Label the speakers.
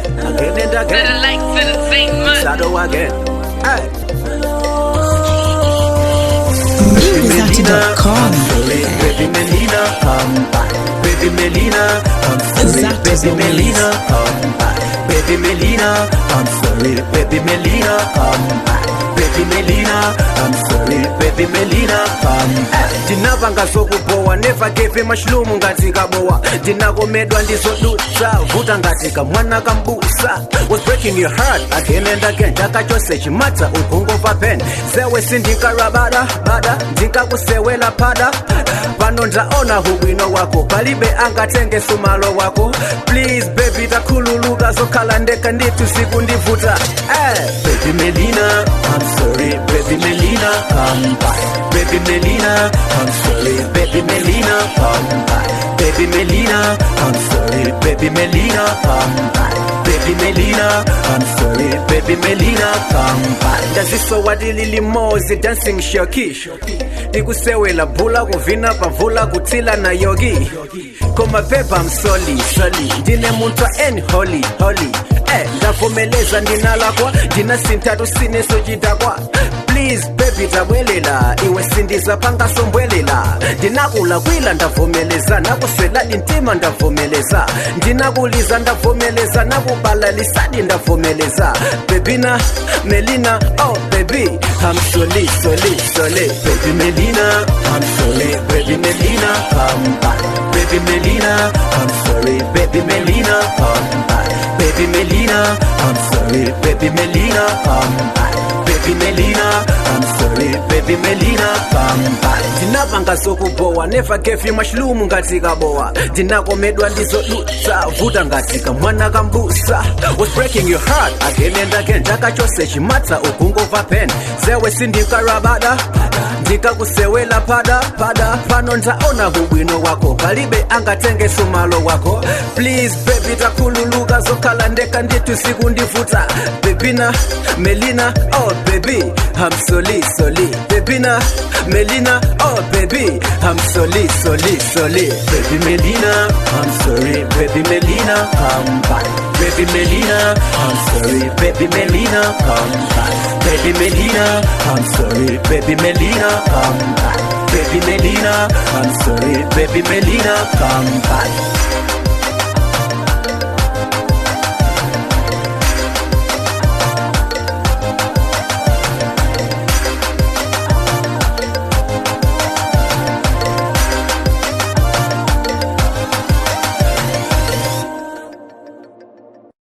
Speaker 1: Again and again.
Speaker 2: Lights Entertainment.
Speaker 1: Shadow again. Hey.
Speaker 3: Music.com.
Speaker 1: Sorry, baby Melina, come back. Baby Melina, I'm sorry,
Speaker 3: Exacto,
Speaker 1: baby
Speaker 3: Luis.
Speaker 1: Melina, come back. Baby Melina, I'm sorry, baby Melina, come back. Baby Melina, I'm sorry, baby Melina, come back. Ndinapanga zokubowa, never gave him mushroom ngati kabowa. Ndinakomedwa ndizodutsa, vuta ngati kamwana kambusa. Was breaking your heart again and again. Chaka chose chimatsa ukungova pen. Zewe sindinkarabada, bada, ndinkakusewela pada. Pano ndaona ubwino wako, palibe angatenge sumalo wako. Please baby takhululuka zokhala ndekha ndithu sikundivuta. Hey. Baby Melina, I'm sorry, baby Melina, come back. Baby Melina, I'm sorry, baby Melina, come back. Baby Melina, I'm sorry, baby Melina, come back. Baby Melina, I'm sorry, baby Melina, come back. Ndazisowa tilili mozi dancing shoki. Ndikusewela bhula kuvina pamvula kutsila na yogi. Koma babe I'm sorry, sorry. Ndine muntu en holy, holy. Ndavomeleza ndinalakwa, ndinasintatu sineso chidakwa. Please baby tabwelela, iwe sindiza pangasombwelela. Ndinakulakwila ndavomeleza, nakusweladi mtima ndavomeleza. Ndinakuliza ndavomeleza, nakubalalisadi ndavomeleza. Baby na Melina, oh baby, I'm sorry, sorry, sorry. Baby Melina, I'm sorry, baby Melina, come back. Baby Melina, I'm sorry, baby Melina, come back. Baby Melina, I'm sorry, baby Melina, come back. Baby Melina, I'm sorry, baby Melina, come back. Ndinapanga zokubowa, never gave you mushroom ngati kabowa. Ndinakomedwa ndizodutsa, vuta ngati kamwana kambusa. Was breaking your heart again and again. Chaka chose chimatsa ukungova pen. Zewe sindinkarabada, ndikakusewela pada pada. Pano ndaona ubwino wako, palibe angatenge sumalo wako. Please baby takhululuka zokhala ndekha ndithu sikundivuta. Baby na Melina, oh baby, I'm sorry, sorry. Baby na Melina, oh baby, I'm sorry, sorry, sorry. Baby Melina, I'm sorry, baby Melina, come back. Baby Melina, I'm sorry, baby Melina, come back. Baby Melina, I'm sorry, baby Melina, come back. Baby Melina, I'm sorry, baby Melina, come back.